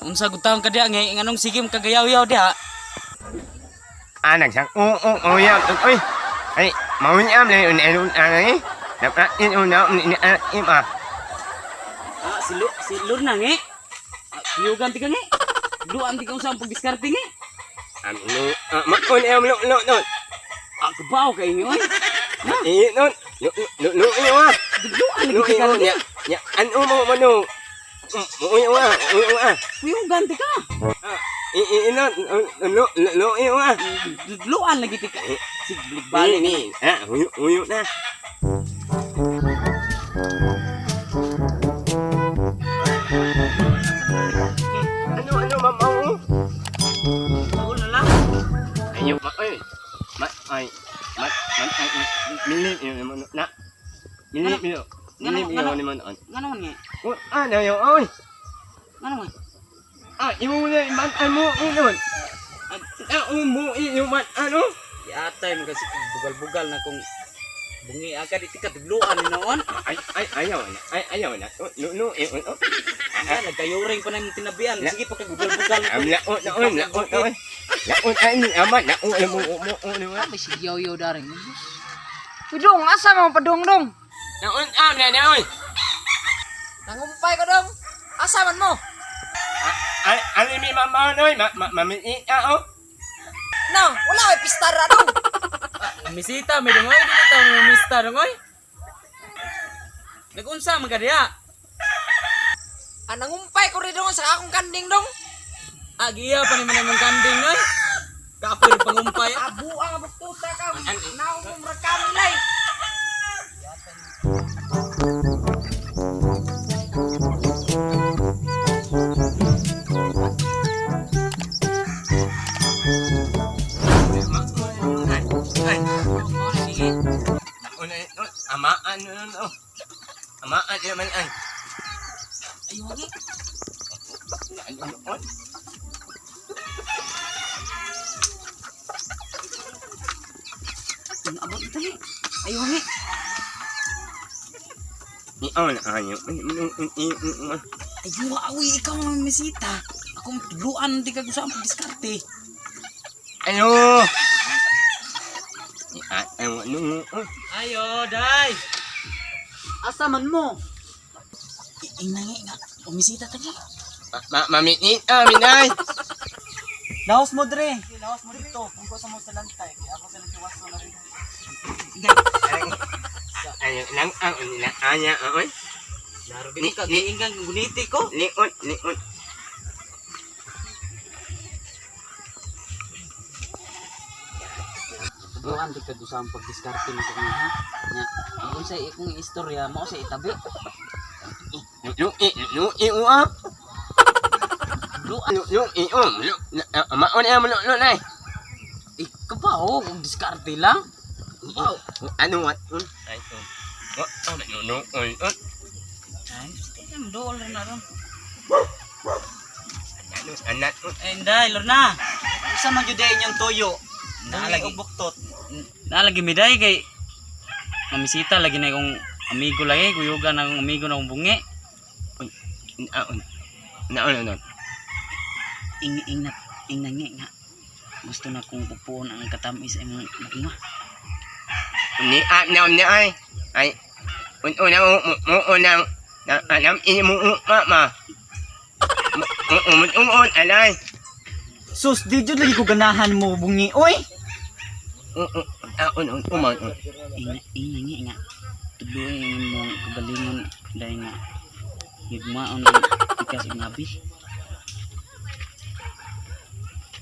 Unsa gud taon ka diha ngay nganong sige mo kagayaw-yaw diha? Anak sang o o o ya oy. Ay, maunyam le un un anay. Napa in un na un in ma. Ah, si Lu, si Lorna nge. Ah, kuyugan ti ka nge. Duan ti ka unsa ang pagdiskarte nge. Am no ma un em lo lo lo. Ah, kabaw kay nge oy. I no lo lo lo i wa. Duan Lo lagi i ka wa ya. Ya an o mo mo no. Mo i wa o wa. Kuyugan ti ka. I i no lo lo lo i wa. Duan lagi ti ka. Sig Bali balik ni. Ah, uyo uyo na. Ano ano mama o? Wala lang. Ayo ma oy. Ma ay ma ma ay mili na. Mili mili. Mili mili ni man on. Ngano man nge? Oh, ano yo oy. Ngano man? Ah, imo na man an mo unon. Ah, mo iyo man ano? Yatay mo kasi bugal-bugal na kung bungi agad iti ka dugluan ni noon. Ay ay ayaw na. Ay ayaw na. No no eh oh. Ah, nagkayuring pa na yung tinabian. Sige pa kagugal-bugal. Am la on na on la on on. La on ay ama la on mo mo mo ni wa. May sigyaw-yaw daring. Uy, dong, asa mo pa dong dong? Na on am na na oy. Nangumpay ko dong. Asa man mo? Ay ay mi mama noy ma ma ma mi a oh. Na, wala kay pistara dong. Misita, may dungoy. Dili ta mo mista dungoy. Nagunsa man ka diha? Ah, nangumpay ko rin dong sa akong kanding dong. Ah, giya pa ni man imong kanding noy. Kapoy pangumpay. Ah, buang ang buktuta ka. Naong mong rakamilay. Ay ay. Una ama ano no. Ama an man ay. Ayaw nge. Ano on? Ang abot ito nge. Ayaw nge. Ni on ayo. Ayaw, awi, ikaw ang misita. Akong tuluan, di ka gusto ang pagdiskarte. Ayo. Ayo no. Ayo, day. Asa man mo? Ina nge nga. Umisita ta nge. Ma mami ni ah minay. Laos mo dre. Laos mo dito. Kung ko sa mo sa lantay, kaya ako sa nagkiwaso na rin. Ayo lang ang na anya oy. Laro din ka, giinggan guniti ko. Lion lion. Tuduan di ka gusto ang pagdiskarte nito nga ha. Nga, kung sa ikong istorya mo sa itabi. Lu i lu i u a. Duan Lu lu i u lu ma on am lu lu nay. ikaw kung diskarte lang. Wow. Ano wat un? Ay un. Oh, no no oy on. Ay, tingnan dool na ron. Ano anak un. Ay, inday, Lorna. Asa man jud inyong toyo? Naalagi. Og buktot. Nalagi mi day kay mamisita lagi na akong amigo lagi, kuyugan na akong amigo na akong bungi. Na on. Na on on. Ing ing na ing na nga. Gusto na kong pupuon ang katamis ay mong mugma. Ni a na ni ay. Ay. Un un na mo mo na na anam i mo ma ma. Un un un alay. Sus, di jud lagi ko ganahan mo bungi oy. Un un un un un. Ing ing na nga nga. Tudloy ang imong kagalingon dahil nga gigmaon ang tikas ug ngabi.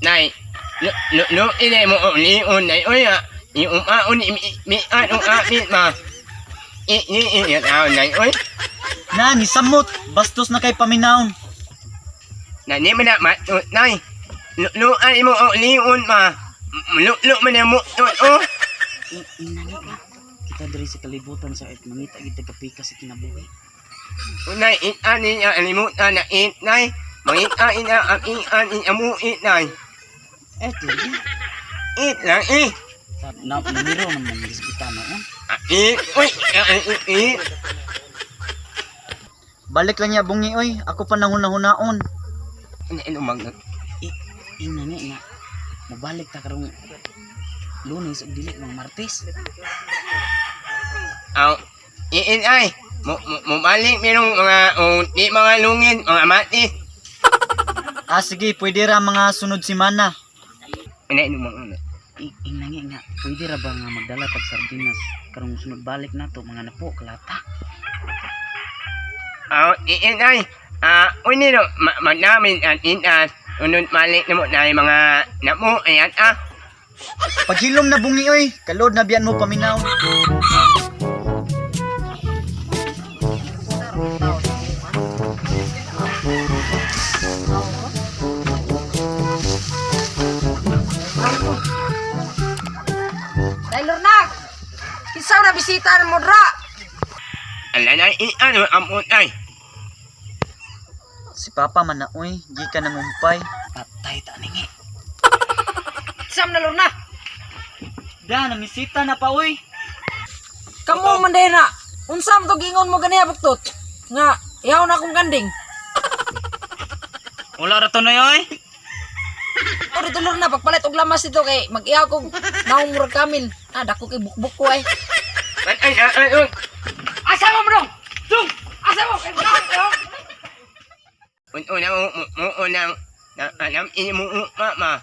Nay. Lu lu lu ile mo ni un nay oy a. I um a un mi mi a un a mi ma. I ni i a nay oy. Na, ni samot. Bastos na kay paminawon. Na ni mana ma nay. Lu lu ai mo ni un ma. Lu lu mana mo o. Ing ing na nga nga. Kita diri sa kalibutan sa at mangita gid kapika sa kinabuhi. Nay i a ni a ni mo a na i nay. Mangit a i a a i a i a mo i nay. Eh, lagi. I lang i. Na namiro naman disgutan noon. I oy a i i. Balik lang niya bungi oy. Ako pa nangunahunaon. Ano ano mag Ing na nga mobalik ta karong Lunes ug dili mang Martes. Aw iin ay mo mo mobalik merong mga o di mga lungin mga matis. Ah, sige, pwede ra mga sunod semana. Ano ano mag ano. Ing na nga pwede ra ba nga magdala tag sardinas karong sunod balik nato mga napo kalata. Aw iin ay ah uni no magnamin at inas unod malik na mo na mga napo ayan ah. Paghilom na bungi oy, kalod na biyan mo paminaw. Dahil Lorna, kinsa na bisita mo dra? Ala na i ano amon ay. Si Papa man na oy, gikan na ngumpay. Patay ta ningi. Kinsa man na Lorna? Da, namisita na pa oy. Kamo man dahil na. Unsa man to gingon mo ganiya buktot? Nga, ihaw na akong kanding. Wala ra to noy oy. O dito Lorna, pagpalit og lamas dito kay mag-ihaw kog naong murag kamil. Ah, dako kay bukbuk ko ay. Ay ay ay ay. Asa mo dong? Dong! Asa mo? Kay Una mo mo unang na alam ini mo mama.